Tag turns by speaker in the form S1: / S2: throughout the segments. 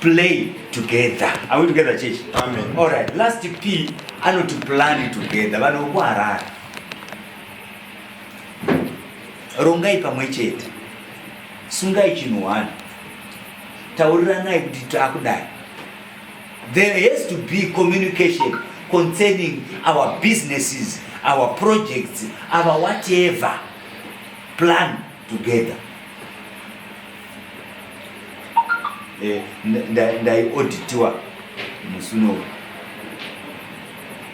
S1: Play together. Are we together, church?
S2: Amen.
S1: All right. Last P anoti plan together. Vanhu vokuHarare. Rongai pamwe chete. Sungai chinhu one. Tauriranai kuti takudai. There has to be communication concerning our businesses, our projects, our whatever. Plan together. Eh, ndaiauditiwa musi uno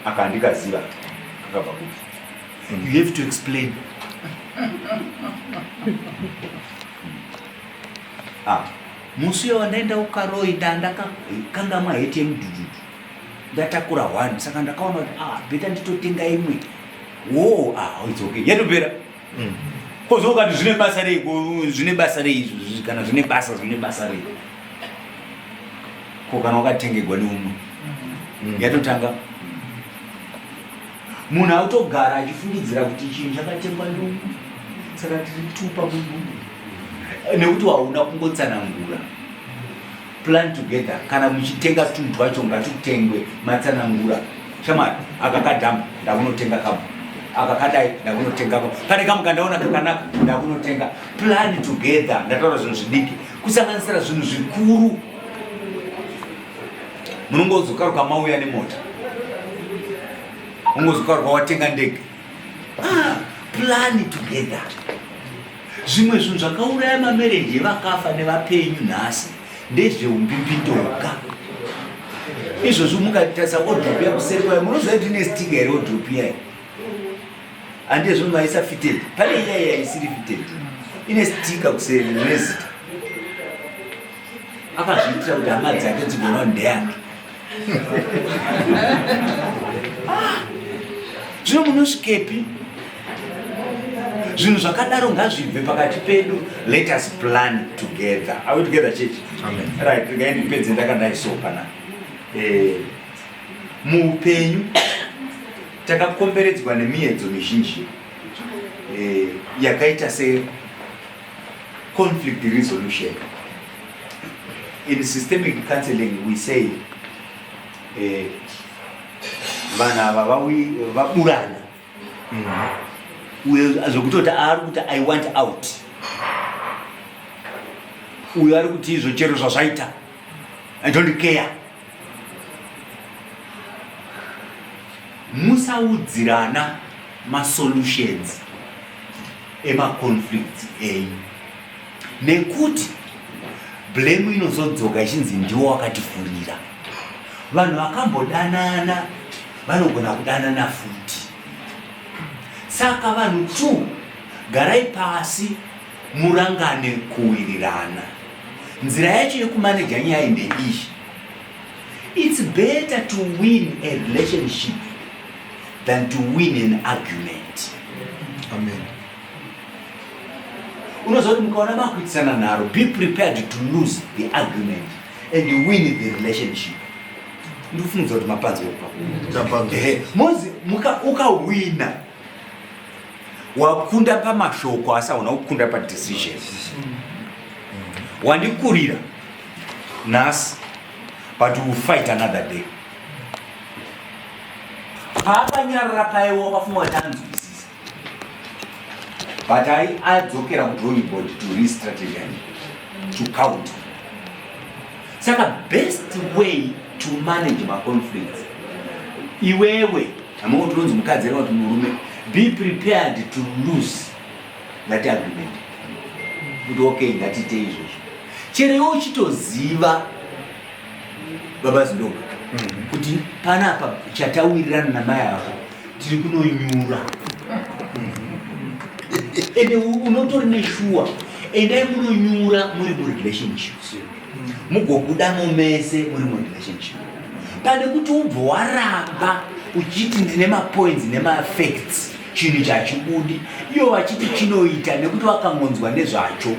S1: aka handikaziva kakabva kupi. You have to explain. Ah, musi uyo wandaenda kukaroi ndandakakangamwa heti yemudhudhudhu ndatakura one saka ndakaona kuti ah, beta nditotenga imwe wo ah, it's okay yatopera. Kozo ukati zvine basa rei, zvine basa rei izvozvi, kana zvine basa, zvine basa rei? Ko kana wakatengegwa neumwe yatotanga munhu autogara achifungidzira kuti chinhu chakatengwa neumwe, saka tiri tupa munhu nekuti hauna kungotsanangura. Plan together. Kana muchitenga tunhu twacho ngatutengwe matsanangura. Shamwari, aka kadhamba ndakunotenga kamwe, aka kadai ndakunotenga kamwe, pane kamwe kandaona kakanaka ndakunotenga. Plan together. Ndataura zvinhu zvidiki kusanganisira zvinhu zvikuru. Munongozokaruka mauya nemota, ungozokaruka watenga ndege. Plan together. Zvimwe zvinhu zvakauraya mamereji evakafa nevapenyu nhasi ndezveumbimbindoga. Izvozvi mukatarisa wardrobe yakuseri kwayo, munoziva kuti ine sticker here wardrobe iyayi? Handiye zvino maisa fitted. Pane iya iya isiri fitted. Ine sticker kuseri nezita. Akazviitira kuti hama dzake dzigona ndeyake. Zvino munosvikepi? Zvinhu zvakadaro ngazvibve pakati pedu. Let us plan together. Are we together, church?
S2: Amen.
S1: Right, regai ndipedze ndakadai so pana. Muupenyu takakomberedzwa nemiedzo mizhinji yakaita se conflict resolution. In systemic counseling we say vanhu ava vaburana. Uyo zvekutoti ari kuti I want out, uyo ari kuti izvo chero zvazvaita I don't care. Musaudzirana masolutions emaconflicts enyu, nekuti blame inozodzoka ichinzi ndiwo wakatifurira. Vanhu vakambodanana vanogona kudanana futi. Saka vanhu two garai pasi murangane kuwirirana. Nzira yacho yekumaneja nyaya ndeiyi. It's better to win a relationship than to win an argument.
S2: Amen.
S1: Unoziva kuti mukaona makuitisana nharo, be prepared to lose the argument and win the relationship. Ndikufungidzira kuti mapanzwa
S2: Tapanzwa.
S1: Mozi ukawina wakunda pamashoko asi hauna kukunda padecision. Wandikurira nhasi, but we will fight another day. Paakanyarara paye wakafunga kuti anzwisisa, but adzokera kudrawing board to re-strategize, to count. Saka best way to manage maconflicts, iwewe hamuna kuti unonzi mukadzi kana kuti murume, be prepared to lose that agreement. Kuti okay, ngatiite izvozvo. Chero iwe uchitoziva baba Zindoga kuti panapa chatawirirana namai ava tiri kunonyura, ende unotori neshuwa, endai munonyura muri murelationship, mugobudamo mese muri murelationship, pane kuti ubve waramba uchiti ndine mapoints nemafacts, chinhu chachibudi, ivo vachiti chinoita nekuti vakangonzwa nezvacho.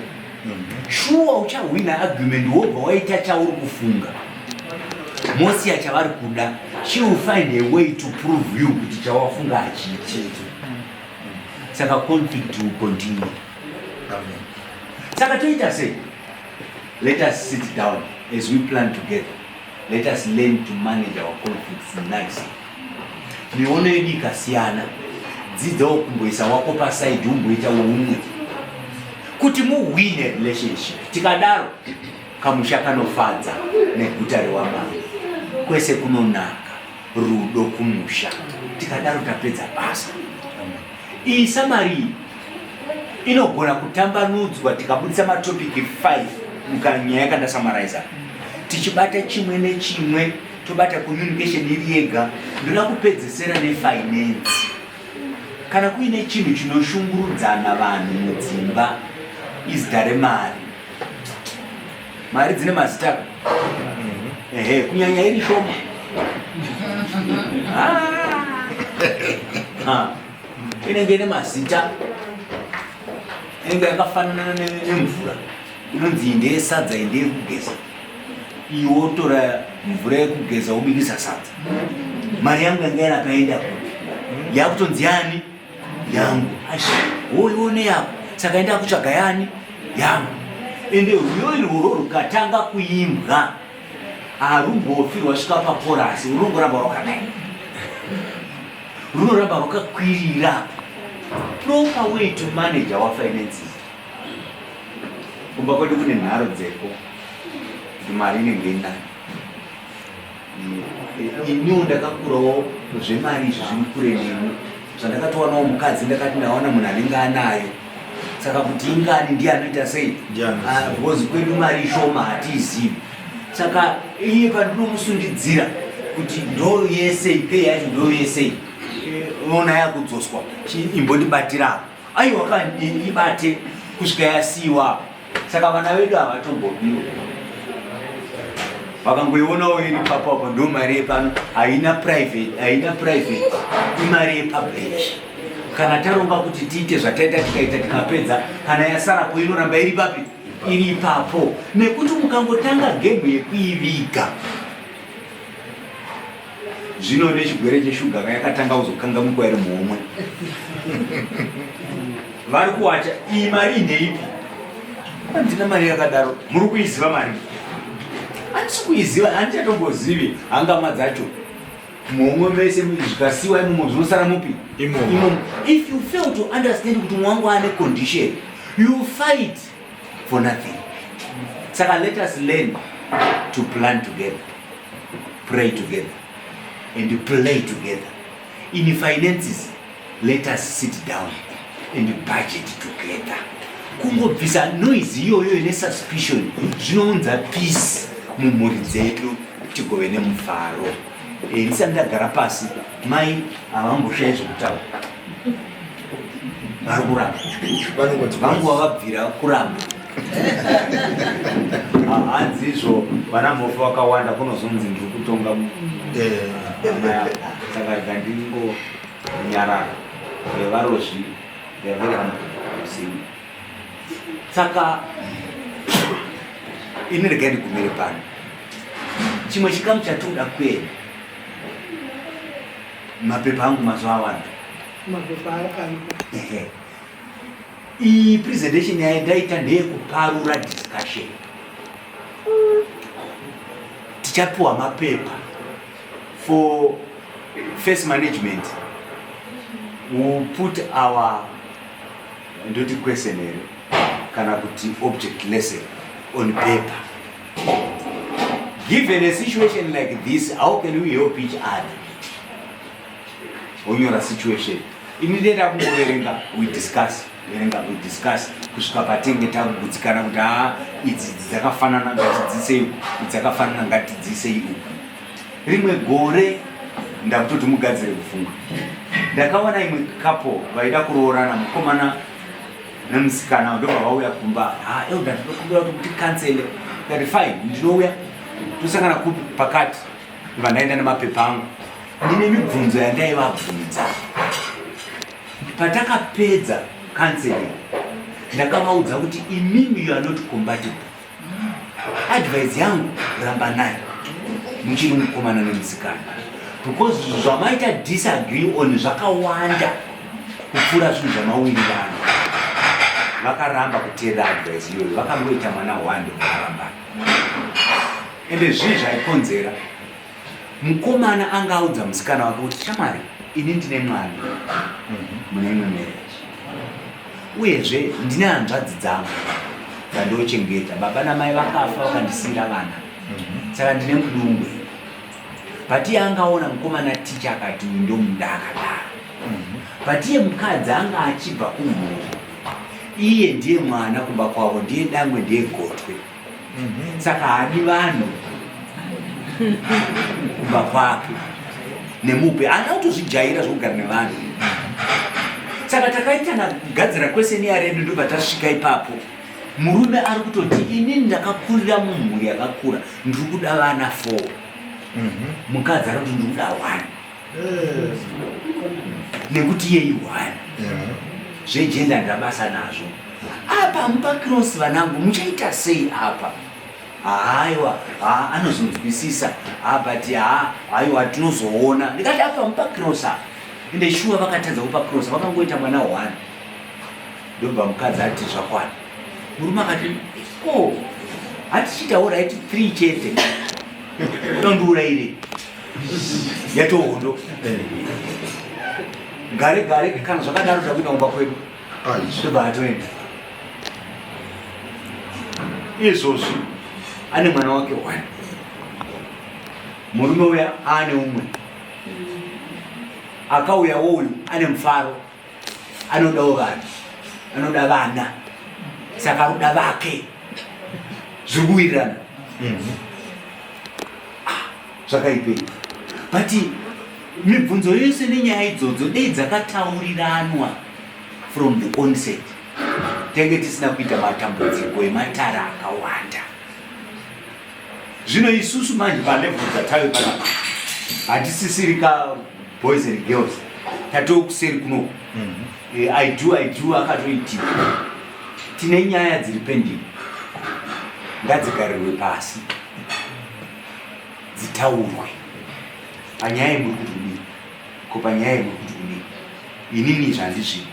S1: Shuwa uchahwina argument, wobva waita chauri kufunga, mosiya chavari kuda. She will find a way to prove you kuti chawafunga hachiiti. Saka conflict will continue.
S2: Amen.
S1: Saka toita sei? Let us sit down. As we plan together, let us learn to manage our conflicts nicely. Miono yedu ikasiyana, dzidzawo kumboisa wako pasaidi umboita weumwe kuti muwine relationship. Tikadaro kamusha kanofadza neguta rewamambo kwese kunonaka rudo kumusha. Tikadaro tapedza basa. Iyi summary inogona kutambanudzwa tikabudisa matopiki 5 mukanyaya kandasamaraiza tichibata chimwe nechimwe, tobata communication iri yega. Ndoda kupedzesera nefinance. Kana kuine chinhu chinoshungurudzana vanhu mudzimba, izita remari. Mari dzine mazita, ehe, kunyanya iri shoma. Ah. Inenge ine mazita, inenge yakafanana nemvura inonzi iyi ndeyesadza, iyi ndeyekugeza. Iwe wotora mvura yekugeza wobikisa sadza. Mari yangu yanga yakaenda kupi? Yakutonzi yani yangu. Woione yako, saka enda kutsvaga yani yangu. Ende rwiyo irworwo rukatanga kuimbwa, harumbofi rwasvika pakorasi, runongoramba rwakadai, runoramba rwakakwirira. Proper way to manage our finances. Kumba kwedu kune nharo dzeko kuti mari inenge inani. Iniwo ndakakurawo zvemari izvi zviri kure neni. Zvandakatowanawo mukadzi, ndakati ndawana munhu anenge anayo, saka kuti ingani ndiye anoita sei, because kwedu mari ishoma, hatiizivi. Saka iye pandinomusundidzira kuti ndo yese pay yacho ndo yese, unoona yakudzoswa, imbondibatira. Aiwa ka, ibate kusvika yasiyiwa. Saka vana vedu havatombobiwa, vakangoionawo iri papo apo, ndo mari yepano, haina private, haina private, imari yepublic. Kana taronga kuti tiite zvataita, tikaita, tikapedza, kana yasarapo inoramba iri papi? Iri ipapo. Nekuti mukangotanga game yekuiviga zvino nechigwere cheshuga yakatanga kuzokangamikwa iri muhomwe, vari kuwacha iyi mari ineipi? Handina mari yakadaro. Muri kuiziva mari? Handisi kuiziva, handichatombozivi hangama dzacho. Muhomwe mese zvikasiwa imomo, zvinosara mupi?
S2: Imomo.
S1: If you fail to understand kuti mwangu ane condition, you fight for nothing. Saka let us learn to plan together, pray together and play together. In finances, let us sit down and budget together. Kungobvisa noise iyoyo ine suspicion zvinounza peace mumhuri dzedu, tigove nemufaro. Ndisati ndagara pasi, mai havamboshayi zvekutaura, vari kuramba, vangu vavabvira kuramba. Hanzi izvo vana mhofu vakawanda, kunozonzi ndiri kutonga. Saka rega ndingonyarara. Varozvi, they are very humble, you see. Saka ini regai ndigumire pano. Chimwe chikamu chatinoda kuenda, mapepa angu mazuva awanda.
S3: Mapepa ariko.
S1: Ehe, iyi presentation yaindaita ndeyekuparura discussion. Tichapiwa mapepa for face management. We put our, ndoti question here kana kuti object lesson on paper. Given a situation like this, how can we help each other? Wonyora situation. Ini ndenda kungoverenga, we discuss, verenga, we discuss, kusvika patenge takugutsikana kuti haa, idzi dzakafanana, ngatidzisei uku, idzi dzakafanana, ngatidzisei uku. Rimwe gore, ndakutoti mugadzire kufunga, ndakaona imwe couple vaida kuroorana, mukomana nemusikana. Ndobva vauya kumba, "Ha, elder, ndinokumbira kuti muticounsele." Ndati, "Fine, ndinouya. Tosangana kupi?" Pakati. Ndobva ndaenda nemapepa angu, ndine mibvunzo yandaivabvunza. Patakapedza counseling, ndakavaudza kuti, "Imimi, you are not compatible. Advice yangu, ramba naye muchiri mukomana nemusikana, because zvamaita disagree on zvakawanda kupfuura zvinhu zvamawirirana." Vakaramba kuteerera advice iyoyo, vakangoita mwana wande, vakarambana. Ende zvii zvaikonzera? Mukomana anga audza musikana wake kuti shamwari, ini ndine mwana mune imwe marriage, uyezve ndine hanzvadzi dzangu dzandochengeta. Baba namai vakafa vakandisiira vana, saka ndine mudungwe. But iye angaona mukomana ticha akati uyu ndomuda akadaro. But iye mukadzi anga achibva kumhuri, iye ndiye mwana kumba kwavo, ndiye dangwe, ndiye gotwe. Saka haadi vanhu kumba kwake nemupe, haana kutozvijaira zvokugara nevanhu. Saka takaitana kugadzira kweseniya redu, ndobva tasvika ipapo. Murume ari kutoti inini ndakakurira mumhuri yakakura, ndiri kuda vana 4. Mukadzi ari kuti ndiri kuda 1, nekuti iye i1. Zvegender ndabasa nazvo apa mupa cross. Vanangu, muchaita sei apa? Haiwa, ha, anozonzwisisa ha, but ha, haiwa, tinozoona. Ndikati apa mupa cross apa. Ende shuwa vakatadza kupa cross, vakangoita mwana 1. Ndobva mukadzi ati zvakwana. Murume akati, ko hatichiita alright 3 chete, unondiurayire yatohondo. Gare gare kana zvakadaro, takuenda kumba kwedu. Ndobva atoenda. Izvozvi ane mwana wake one. Murume uya aane umwe akauyawo, uyu ane mufaro, anodawo vanhu, anoda vana, saka aruda vake zviri kuwirirana. Zvakaipei? But mibvunzo yose nenyaya idzodzo dei dzakatauriranwa from the onset, tenge tisina kuita matambudziko ematara akawanda. Zvino isusu manje palevel dzatave panapa, hatisisiri ka boys and girls, tatoo kuseri kunoku. I do, I do akatoitika. Tine nyaya dziri pending, ngadzigarirwe pasi, dzitaurwe. Panyaya yemuri kuti kudii? Ko panyaya yemuri kuti kudii? Inini izvi handizvidi,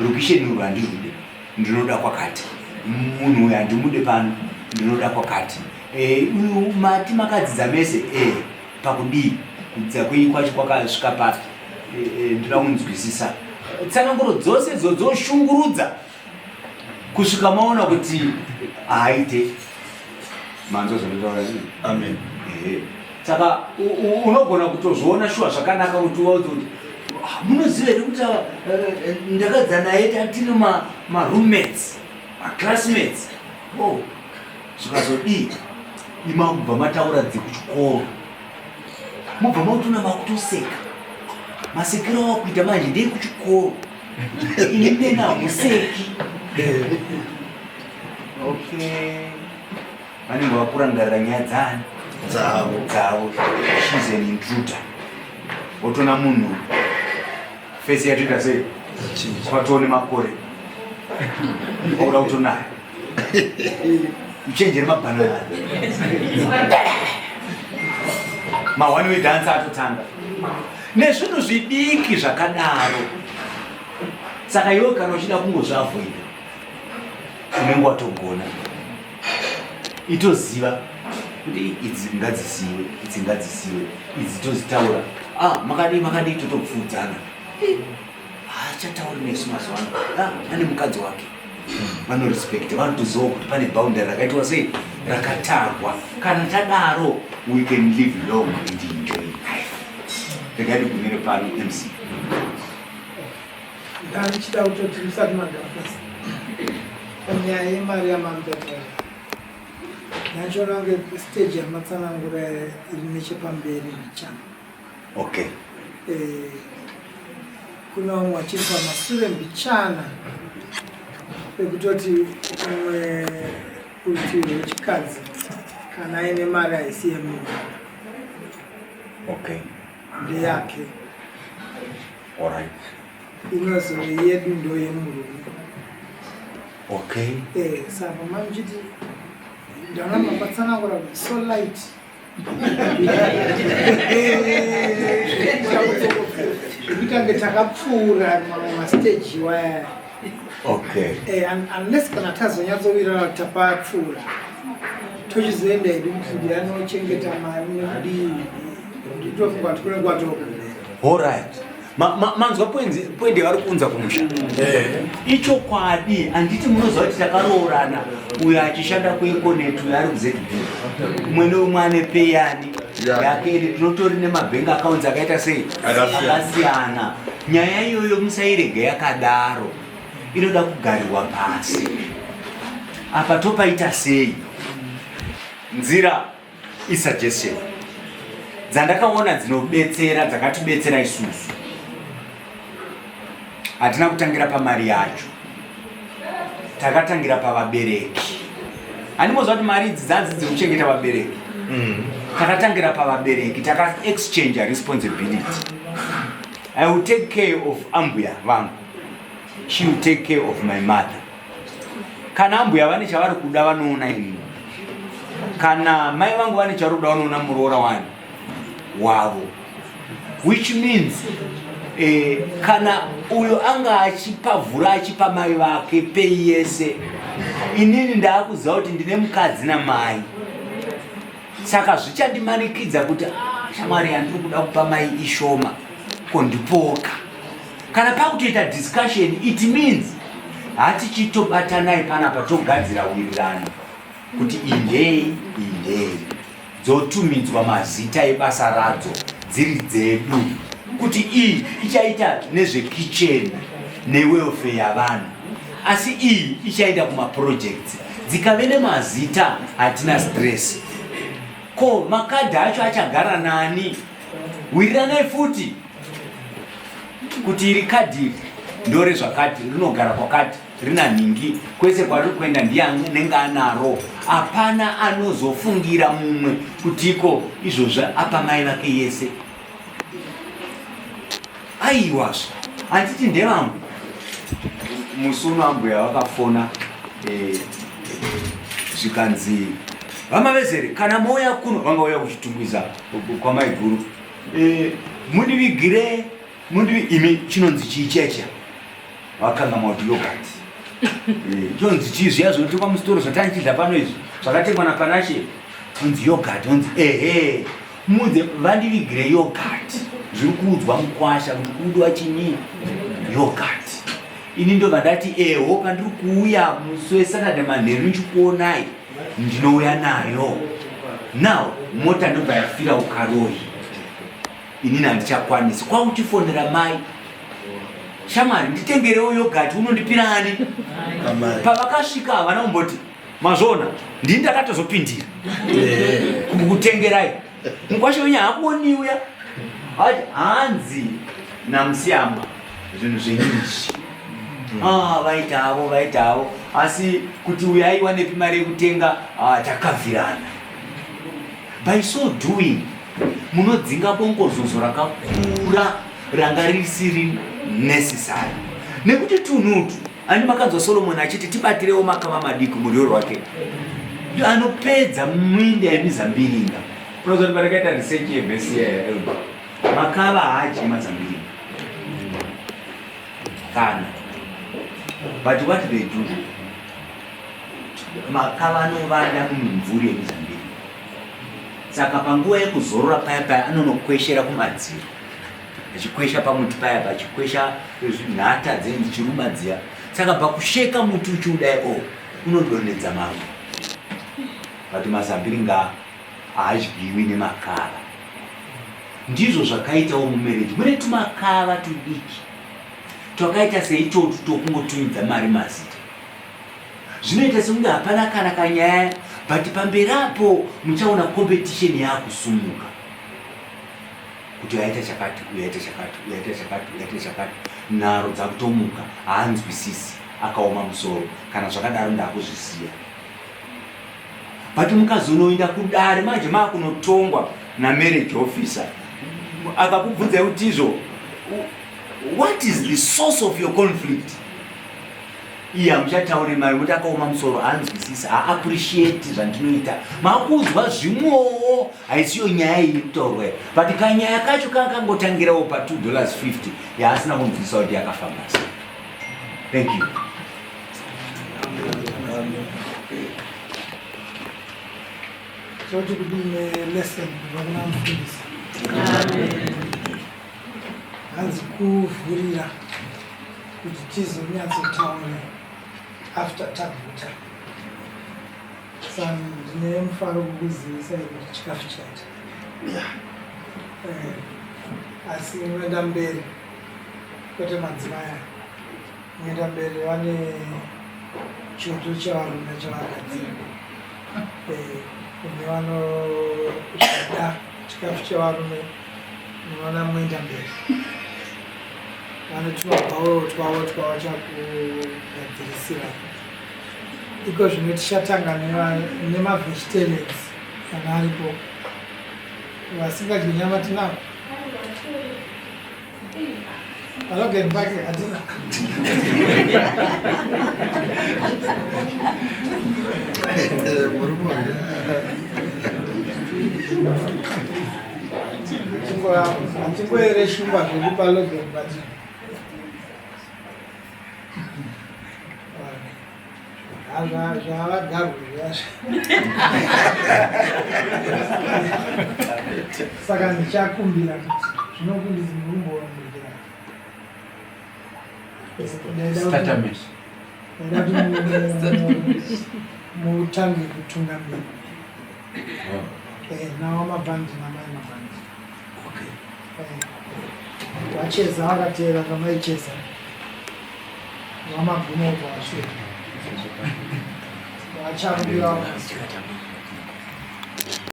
S1: rukisheni urwu handirude, ndinoda kwakati. Munhu uyu handimude pano, ndinoda kwakati. Uyu mati makadzidza mese, pakudii? Kudzidza kwenyu kwacho kwakasvika papi? Ndinoda kunzwisisa tsananguro dzose idzodzo, kusvika maona kuti haaite. Manzwa zvandotaura?
S2: Amen.
S1: Ehe. Saka unogona kutozviona shuwa zvakanaka kuti uvaudze kuti, "Ah, munoziva here kuti ndakadza naye, tatiri maroommates, maclassmates." Oh, zvikazodii? Ima kubva mataura dzekuchikoro, mubva mautona makutoseka. Masekero awakuita manje ndeyekuchikoro, ini nena hamuseki. Okay, vanenge vakurangarira nyaya dzani?
S2: Dzavo.
S1: Dzavo. She's an intruder. Wotona munhu face yatoita sei? Kwatone makore wakuda kutonaya uchenjere mabhanana mahwani wedhansi atotanga nezvinhu zvidiki zvakadaro. Saka iwe kana uchida kungozviavoida, unenge watogona itoziva kuti idzi ngadzisiwe, idzi ngadzisiwe, idzi tozitaura. Ah, makadii, makadii, totopfuudzana. Haachatauri nesu mazuva ano. Ah, ane mukadzi wake, vanorespekta, vanotozivawo kuti pane boundary rakaitwa sei, rakatarwa. Kana tadaro, we can live long and enjoy life. Regai ndigumire pano, MC.
S3: Ndandichida kutoti musati magara pasi, panyaya yemari yamamutataura, ndachiona kunge stage yamatsanangura iri nechepamberi mbichana. Kuna vamwe vachiri pamasure mbichana, pekutoti umwe rutivi rwechikadzi kana aine mari haisi yemunhu, ndeyake. Inozove yedu ndo yemurume. Saka mamuchiti ndaona mapatsanangura so light zvekutange takapfuura mamwe masteji waya. Unless kana tazonyatsowirirana kuti tapapfuura. Tochizoenda hedu kuti anochengeta mari nekudii, nditofunga kuti kune kwatoka.
S1: Alright. Manzwa poindi yavari kuunza kumusha. Ichokwadi, handiti munoziva kuti takaroorana, uyo achishanda kuEconet, uyo ari kuZB, umwe neumwe ane peyani yake, ende tinotori nemabank accounts akaita sei?
S2: Akasiyana.
S1: Akasiyana. Nyaya iyoyo musairege yakadaro, inoda kugarirwa pasi. Apa topaita sei? Nzira isuggestion dzandakaona dzinobetsera, dzakatibetsera isusu, hatina kutangira pamari yacho, takatangira pavabereki. Handimoziva kuti mari idzi dzanzi dzekuchengeta vabereki. Takatangira pavabereki, taka-exchange responsibility. I will take care of ambuya vangu, she will take care of my mother. Kana ambuya vane chavari kuda, vanoona inini. Kana mai vangu vane chavari kuda, vanoona muroora wani wavo, which means kana uyo anga achipavhura achipa mai vake pay yese, inini ndaakuziva kuti ndine mukadzi namai, saka zvichandimanikidza kuti, "Ah, shamwari, yandiri kuda kupa mai ishoma, kondipoka." Kana pakutoita discussion, it means hatichitobatanai panapa, togadzira wirirano kuti indei indei dzotumidzwa mazita ebasa radzo dziri dzedu, kuti iyi ichaita nezvekicheni newelfare yavanhu, asi iyi ichaenda kumaprojects. Dzikave nemazita, hatina stress. Ko makadhi acho achagara nani? Wiriranai futi kuti iri kadhi iri ndorezvakati, rinogara kwakati, rina nhingi, kwese kwariri kuenda ndiye anenge anaro. Hapana anozofungira mumwe kuti iko izvozvo apa mai vake yese. Aiwazve, handiti ndevangu? Musi uno ambuya vakafona, zvikanzi, "Vamavezere, kana mouya kuno," vangauya kuChitungwiza kwamaiguru, "mundivigire, mundivi imi chinonzi chii checha?" Vakanga kuti yogurt. Chinonzi chii zviya zvinotengwa musitoro zvatanchidla pano izvi, zvakatengwa naPanashe, onzi yogurt? Onzi ehe. "Mudze vandivigire yogurt, zviri kuudzwa mukwasha kuti kudiwa chinyi? Yogurt." Ini ndobva ndati, "Eho, pandiri kuuya musi weSaturday manheru ndichikuonai, ndinouya nayo." Now mota ndobva yafira ukaroi, inini handichakwanisi. Kwakuchifonera mai, "Shamwari, nditengerewo yogurt, unondipirani?"
S2: Amai.
S1: Pavakasvika havana kumboti, "Mazvoona, ndini ndakatozopindira kukutengerai." Mukwasha wenyu haakuoni uya ati, "Hanzi naMusiyamba zvinhu zvenyu izvi." Ah, vaita havo, vaita havo, asi kuti uyu aiwanepi mari yekutenga? Ah, takabvirana. By so doing munodzinga bongozozo rakakura ranga risiri necessary, nekuti tunhutu ani makanzwa Solomoni achiti, "Tibatirewo makava madiki muriwo rwake anopedza minda yemizambiringa." Unoziva kuti parakaita research yevhesi makava haadyi mazambiringa kana. But what they do, makava anovanda mumimvuri yemizambiringa, saka panguva yekuzorora paya paya anonokweshera kumadziro, achikwesha pamuti paya, pachikwesha nhata dzendichiruma dziya. Saka pakusheka muti uchiudai o unodonhedza mamwe, but mazambiringa haadyiwi nemakava. Ndizvo zvakaitawo mumarriage, mune tumakava tudiki twakaita seitotu tokungotumidza mari mazita. Zvinoita sekunge hapana kana kanyaya, but pamberi apo muchaona competition yakusumuka kuti aita chakati, uyu aita chakati, uyu aita chakati, uyu aita chakati. Nharo dzakutomuka, haanzwisisi, akaoma musoro. Kana zvakadaro ndakuzvisiya. But mukazonoenda kudare manje, maakunotongwa namarriage officer, akakubvunzai kuti izvo, "What is the source of your conflict?" Iye hamuchatauri mari, kuti akaoma musoro, haanzwisisi, haappreciate zvandinoita. Makuudzwa zvimwewo, haisiyo nyaya iyi kutaurwa, but kanyaya kacho kangangotangirawo pa$2.50 yaasina kunzwisisa kuti yakafamba sei. Thank you.
S3: Toti kudii nelesson kubva kuna mufundisi? Hanzi kuvhurira kuti tizonyatsotaure after taguta. Saka ndine mufaro kukuzivisai kuti chikafu chaita. Eh, asi unoenda mberi kwete madzimai aya. Unoenda mberi vane choto chevarume chavagadzira. Eh, kune vanozvida chikafu chevarume unoona muenda mberi vane tumabhawo twavo twavachakugadzirisira iko zvino tichatanga nemavegetarians kana aripo vasingadyi nyama tinavo Palogan pake hatina. Hatingoere shumba zvedu palogan but zvavagarwe zviyazvo saka ndichakumbira kuti zvinokundisi murumbowangira ndaida kuti mutange kutungamira eh, nawa mabhandi namai mabhandi eh, wacheza wakateera zvamaicheza vamagumo ubva wasvika vacharukira